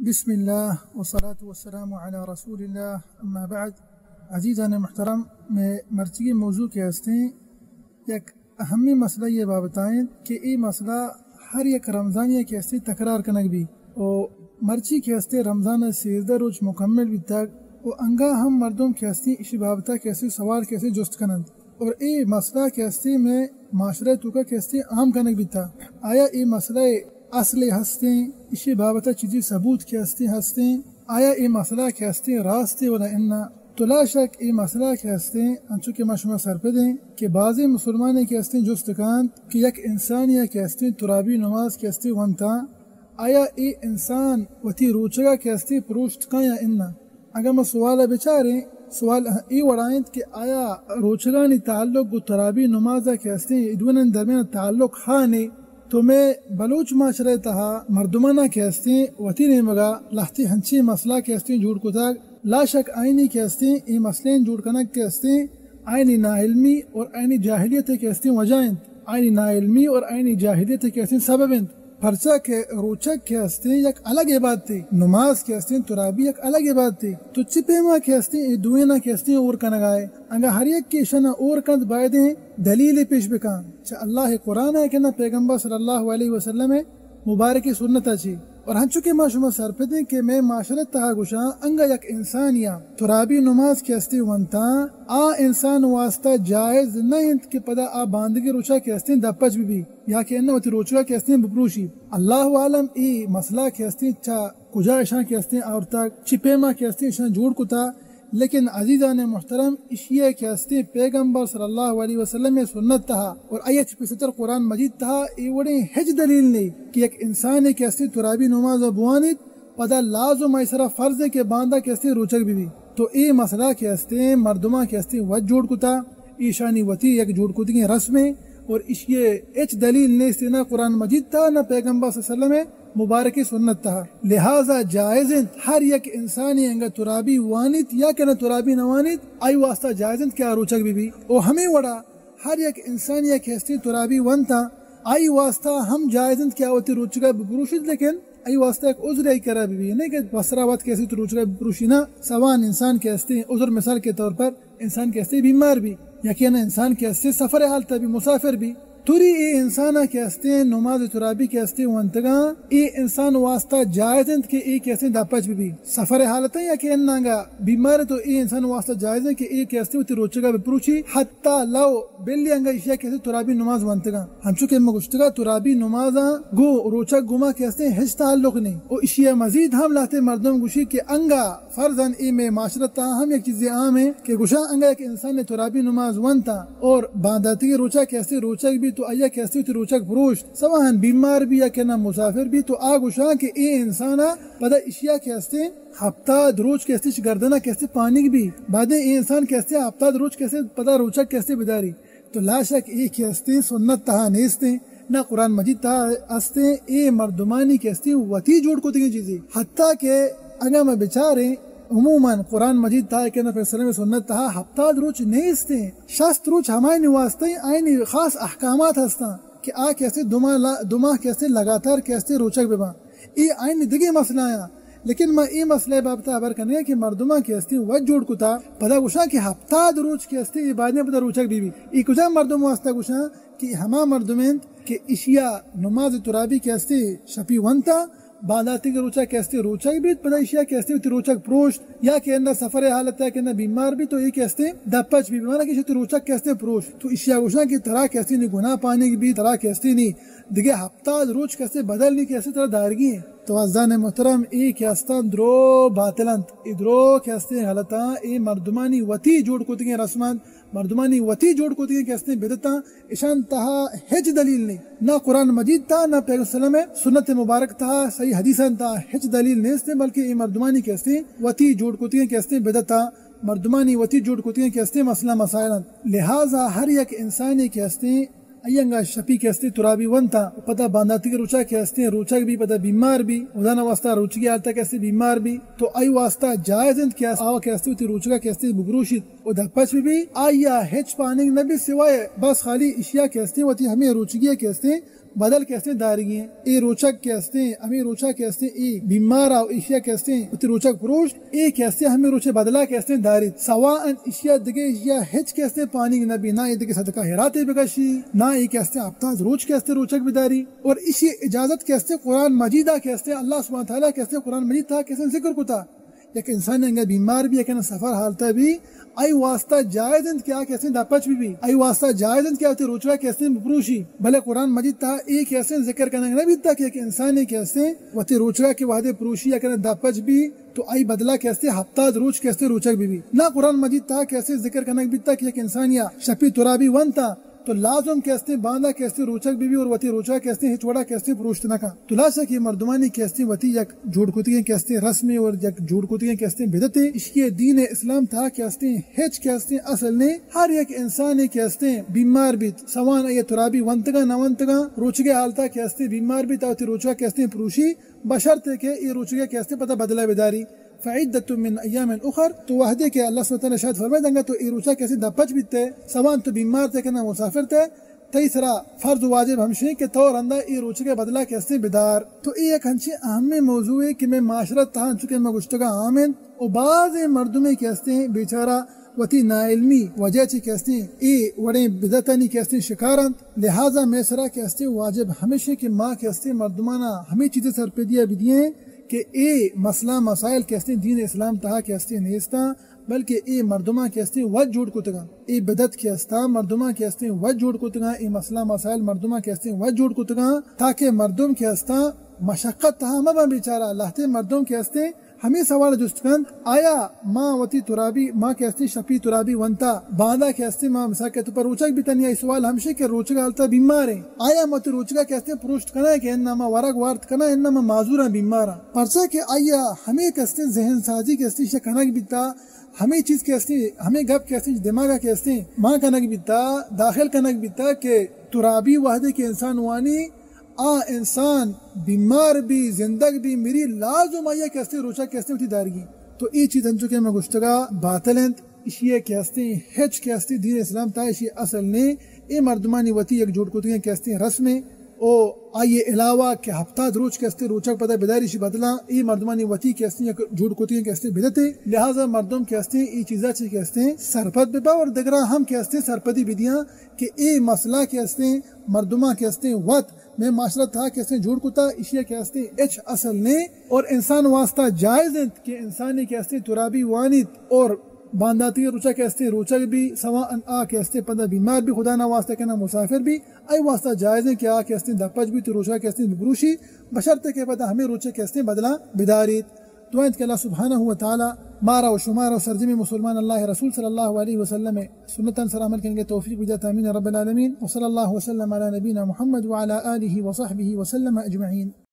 بسم اللہ والصلاة والسلام علی رسول اللہ، اما بعد۔ عزیزان محترم، مئے مرچیگیں موضوع کہ ہستیں، یک اہمیں مسئلہ ءِ بابت ءَ انت کہ اے مسئلہ ہر یک رمضانی ءَ کہ ہستیں تکرار کنگ بی۔ و مرچی کہ ہستیں رمضان ءِ سیزدہ روچ مکمل بیتگ و انگا ہم مردم کہ ہستیں اشی بابت ءَ کہ ہستیں سوال کہ ہستیں جست کننت۔ اور اے مسئلہ کہ ہستیں مئے معاشرہ ءِ توکا کہ ہستیں عام کنگ بیتا۔ آیا اے مسئلہ ءِ اصل ہستیں، اشی بابت ءَ چیزی ثبوت کہ ہستیں ہستیں؟ آیا اے مسئلہ کہ ہستیں راستے ولا انا؟ تو لا شک اے مسئلہ کہ ہستیں، انچو کہ ما شما سرپدیں کہ بازیں مسلمانے کہ ہستیں جست کنت کہ یک انسانی کہ ہستیں ترابی نماز کہ ہستیں ونتا، آیا اے انسان وتی روچگا کہ ہستیں پروشت کن یا انا؟ اگاں ما سوال ءَ بچاریں، سوال اے وڑا انت کہ آیا روچگانی تعلق گوں ترابی نماز ءَ کہ ہستیں، اے دوئینانی درمیان تعلق ہانے؟ تو مئے بلوچ معاشرہ ءِ تہا مردمانا کہ ہستیں وتی نیمگا لہتے ہنچیں مسئلہ کہ ہستیں جوڑ کتگ، لا شک آئینی کہ ہستیں اے مسئلہ جوڑ کنگ کہ ہستیں آئینی ناعلمی اور آئینی جاہلیت کہ ہستیں وجہ انت، آئینی ناعلمی اور آئینی جاہلیت کہ ہستیں سبب انت۔ پرچا کہ روچگ کہ ہستیں یک الگ عبادتے، نماز کہ ہستیں ترابی یک الگ عبادتے۔ تو چی پیما کہ ہستیں اے دوئینا کہ ہستیں اور کنگائے؟ انگا ہر یک کہ اشانا اور کنت بایدیں دلیلے پیش بکن چہ اللہ ءِ قرآن ءَ کہ نہ پیغمبر صلی اللہ علیہ وسلم ءِ مبارکیں سنت ءَ چی۔ اور ہنچو کہ ما شما سرپدیں کہ مئے معاشرہ ءِ تہا گوشاں انگا یک انسانیا ترابی نماز کہ ہستیں ونتاں، آ انسان واسطہ جائز نہ انت کہ پدا آ باندگی روچا کہ ہستیں دپچ بہ بی یا کہ انہ وتی روچگا کہ ہستیں بپروشی۔ اللہ عالم اے مسئلہ کہ ہستیں چہ کجا اشاں کہ ہستیں آورتگ، چی پیما کہ ہستیں اشاں جوڑ کتا، لیکن عزیزان محترم، اشی ءَ کہ ہستیں پیغمبر صلی اللہ علیہ وسلم ءِ سنت تہا اور آئی ءَ چہ پیسرتر قرآن مجید تہا اے وڑیں ہچ دلیل نے کہ یک انسانے کہ ہستیں ترابی نماز ءَ بوانیت، پدا لازم آئی سرا فرض ہے کہ باندا کہ ہستیں روچگ بہ بی۔ تو اے مسئلہ کہ ہستیں مردماں کہ ہستیں وت جوڑ کتا، ایشانی وتی یک جوڑ کتگیں رسمے اور اشی ءَ ہچ دلیل نیست، نہ قرآن مجید تہا، نہ پیغمبر صلی اللہ علیہ وسلم ءِ مبارکیں سنت تہا۔ لہذا جائز انت ہر یک انسانے انگا ترابی وانیت یا کہ نہ ترابی نہ وانیت، آئی واسطہ جائز انت کہ آ روچگ بہ بی۔ او ہمے وڑا ہر یک انسانے کہ ہستیں ترابی ونتاں، آئی واسطہ ہم جائز انت کہ آ وتی روچگا بپروشیت، لیکن آئی واسطہ یک عذرے آئی کرا بہ بی، نہ کہ وسرا وت کہ ہستیں تو روچگا بپروشی، نہ۔ سوان انسان کہ ہستیں، عذر مثال کے طور پر انسان کہ ہستیں بیمار بی، یا کہ نہ انسان کہ ہستیں سفر حالتا بی، مسافر بی، توری اے انسانا کہ ہستیں نماز ترابی کہ ہستیں ونتگاں، اے انسان واسطہ جائز انت کہ اے کہ ہستیں دپچ بہ بی۔ سفر حالتا یا کہ انگا بیمار تو اے انسان واسطہ جائز انت کہ اے کہ ہستیں وتی روچگا بپروشی، حتی لو بلی انگا اشیا کہ ہستیں ترابی نماز ونتگاں۔ ہنچو کہ ما گوشتگا ترابی نمازاں گوں روچگ گوما کہ ہستیں ہچ تعلق نہیں۔ او اشیا مزید ہم لہتے مردم گوشی کہ انگا فرضاً اے مئے معاشرت تہا ہم یک چیزے عام ہے کہ گوشاں انگا یک انسان ترابی نماز ونتا اور بانداتگی روچا کہ ہستیں روچگ بی تو آیا کہ ہستیں وتی روچگ پروشت، سواہن بیمار بی یا کہ نہ مسافر بی، تو آ گوشاں کہ اے انسانا پدا اشیا کہ ہستیں ہپتاد روچ کہ ہستیں چہ گردنا کہ ہستیں پانیگ بی، بعدیں اے انسان کہ ہستیں ہپتاد روچ کہ ہستیں پدا روچگ کہ ہستیں بداری۔ تو لا شک اے کہ ہستیں سنت تہا نیستیں، نہ قرآن مجید تہا ہستیں، اے مردمانی کہ ہستیں وتی جوڑ کتگیں چیزے۔ حتی کہ اگاں ما بچاریں عموماً قرآن مجید تہا کہ نبی صلی اللہ علیہ وسلم سنت تہا ہپتاد روچ نیستیں، شست روچ ہمائنی واسطہ آئینی خاص احکامات ہستاں کہ آ کہ ہستیں دو ماہ لا-، دو ماہ کہ ہستیں لگاتار کہ ہستیں روچگ بباں۔ اے آئین دگہ مسئلہ آں، لیکن ما اے مسئلہ بابت ہبر کنگا کہ مردماں کہ ہستیں وت جوڑ کتا، پدا گوشاں کہ ہپتاد روچ کہ ہستیں اے بایدیں پدا روچگ بہ بی۔ اے کجا مردم واسطہ گوشاں کہ ہما مردم انت کہ اشیا نماز ترابی کہ ہستیں شپی ونتا، بانداتیگ روچا کہ ہستیں روچگ بیت، پدا اشیا کہ ہستیں وتی روچگ پروشت، یا کہ اندا سفر حالت یا کہ اندا بیمار بیت تو اے کہ ہستیں دپچ بی، بمانا کہ اشی وتی روچگ کہ ہستیں پروشت۔ تو اشیا گوشاں کہ ترا کہ ہستیں نی گناہ پانیگ بی، ترا کہ ہستیں نی دگہ ہپتاد روچ کہ ہستیں بدل نی کہ ہستیں ترا دارگی ہیں۔ تو عزیزان محترم، اے کہ ہستاں درو باطل انت، اے درو کہ ہستیں غلطاں، اے مردمانی وتی جوڑ کتگیں رسم انت، مردمانی وتی جوڑ کتگیں کہ ہستیں بدعتاں، اشان تہا ہچ دلیل نہیں، نہ قرآن مجید تہا، نہ پیغمبر صلی اللہ علیہ وسلم سنت مبارک تہا، صحیح حدیثاں تہا ہچ دلیل نیستیں، بلکہ اے مردمانی کہ ہستیں وتی جوڑ کتگیں کہ ہستیں بدعتاں، مردمانی وتی جوڑ کتگیں کہ ہستیں مسئلہ مسائل انت۔ لہذا ہر یک انسانی کہ ہستیں آئی انگا شپی کہ ہستیں ترابی ونتا، پدا بانداتیگ روچا کہ ہستیں روچگ بی، پدا بیمار بی، خدا نہ واسطہ روچگی حالتا کہ ہستیں بیمار بی، تو آئی واسطہ جائز انت کہ آوا کہ ہستیں وتی روچگا کہ ہستیں بگروشیت و دپچ بی بی، آیا ہچ پاننگ نہ بی سوائے بس خالی اشیا کہ ہستیں وتی ہمیں روچگی کہ ہستیں بدل کہ استیں دارگی ایں۔ اے روچگ کہ استیں، ہمے روچا کہ استیں، اے بیمارا و ایشیا کہ استیں وتی روچگ پروشت، اے کہ استیں ہمے روچے بدلا کہ استیں داریت۔ سواء ایشیا دگہ ایشیا ہچ کہ استیں پانیگ نہ بی، نہ اے دگہ صدقہ خیراتے بکشی، نہ اے کہ استیں ہفتاد روچ کہ استیں روچگ بداری۔ اور ایشی اجازت کہ استیں قرآن مجیدا کہ استیں، اللہ سبحانہ تعالیٰ کہ استیں قرآن مجید تہا کہ استیں ذکر کتا۔ یک انسانے انگا بیمار بی، یک سفر حالتا بی، آئی واسطہ جائز انت کہ آ کہ استیں دپچ بی بی، آئی واسطہ جائز انت کہ آ وتی روچگا کہ استیں بپروشی۔ بلے قرآن مجید تہا اے کہ استیں ذکر کنگ نہ بیتا کہ یک انسانے کہ استیں وتی روچگا کہ وہدے پروشی یا کہ دپچ بی تو آئی بدلا کہ استیں ہفتاد روچ کہ استیں روچگ بی بی۔ نہ، قرآن مجید تہا کہ استیں ذکر کنگ بیتا کہ یک انسانیا شپی ترابی ونتا تو لازم کہ استیں باندا کہ استیں روچگ بی بی اور وتی روچگا کہ استیں ہچ وڑا کہ استیں پروشت نہ کن۔ تو لا شک اے مردمانی کہ استیں وتی یک جوڑ کتگیں کہ استیں رسمے اور یک جوڑ کتگیں کہ استیں بدعتے۔ اشی دین اسلام تہا کہ استیں ہچ کہ استیں اصل نے۔ ہر یک انسانے کہ استیں بیمار بیت، سواء آئی ترابی ونتگا نہ ونتگا، روچگے حالتا کہ استیں بیمار بیت، آ وتی روچگا کہ استیں پروشی، بشرطے کہ اے روچگے کہ استیں پدا بدلہ بداری۔ فعدة من ایام اخر، تو وہدے کہ اللہ سبحانہ وتعالیٰ شاید فرمائے دنگا تو اے روچا کہ استیں دپچ بیتے، سواء تو بیمار تے کہ نہ مسافر تے، تئی سرا فرض و واجب ہمشیں کہ تو رندا اے روچگے بدلا کہ استیں بدار۔ تو اے یک ہنچیں اہمیں موضوعے کہ مئے معاشرت تہا انچو کہ ما گشتگا عام انت و بازیں مردمے کہ استیں بیچارہ وتی ناعلمی وجہ چہ کہ استیں اے وڑیں بدعتانی کہ استیں شکار انت۔ لہذا مئے سرا کہ استیں واجب ہمیشیں کہ ما کہ استیں مردمانا ہمے چیزے سرپدیا بدییں کہ اے مسئلہ مسائل کہ استیں دین اسلام تہا کہ استیں نیستاں، بلکہ اے مردماں کہ استیں وت جوڑ کتگاں۔ اے بدعت کہ استاں مردماں کہ استیں وت جوڑ کتگاں، اے مسئلہ مسائل مردماں کہ استیں وت جوڑ کتگاں، تاکہ مردم کہ استاں مشقت تہا مہ باں بیچارہ۔ لہتے مردم کہ استیں ہمے سوال جست کنت، آیا ما وتی ترابی، ما کہ استیں شپی ترابی ونتا، باندا کہ استیں ما مثال کہ تو پر روچگ بیتن، یا اے سوال ہمشی کہ روچگ حالتا بیمار ایں، آیا ما وتی روچگا کہ استیں پروشت کناں کہ اناں ما ورگ وارت کناں، اناں ما معذوراں بیماراں؟ پرچا کہ آیا ہمے کہ استیں ذہن سازی کہ استیں شہ کنگ بیتا، ہمے چیز کہ استیں، ہمے گپ کہ استیں دماغا کہ استیں مان کنگ بیتا، داخل کنگ بیتا کہ ترابی وہدے کہ انسان وانی، آ انسان بیمار بی، زندگ بی، مری، لازم آئی کہ استیں روچا کہ استیں وتی دارگی۔ تو اے چیز انچو کہ ما گشتگا باطل انت، اشی کہ استیں ہچ کہ استیں دین اسلام تہا اشی اصل نے۔ اے مردمانی وتی یک جوڑ کتگیں کہ استیں رسمے او آئی علاوہ کہ ہفتاد روچ کہ استیں روچگ پدا بداری اشی بدلا، اے مردمانی وتی کہ استیں یک جوڑ کتگیں کہ استیں بدعتے۔ لہذا مردم کہ استیں اے چیزا چی کہ استیں سرپد ببا اور دگرا ہم کہ استیں سرپدی بدیاں کہ اے مسئلہ کہ استیں مردماں کہ استیں وت مئے معاشرہ تہا کہ استیں جوڑ کتا، اشیا کہ استیں ہچ اصل نے اور انسان واسطہ جائز انت کہ انسانے کہ استیں ترابی وانیت اور بانداتگیں روچا کہ استیں روچگ بی، سواء آ کہ استیں پدا بیمار بی، خدا نہ واسطہ کہ نہ مسافر بی، آئی واسطہ جائز انت کہ آ کہ استیں دپچ بی تو روچا کہ استیں ببروشی، بشرطے کہ پدا ہمے روچے کہ استیں بدلا بداریت۔ دعا انت کہ اللہ سبحانہ و تعالی مارا و شمارا و سرجمیں مسلمان اللہ رسول صلی اللہ علیہ وسلم سنتاں سر عمل کنگے توفیق بدات، آمین رب العالمین۔ وصلی اللہ وسلم علی نبینا محمد وعلی آلہ وصحبہ وسلم اجمعین۔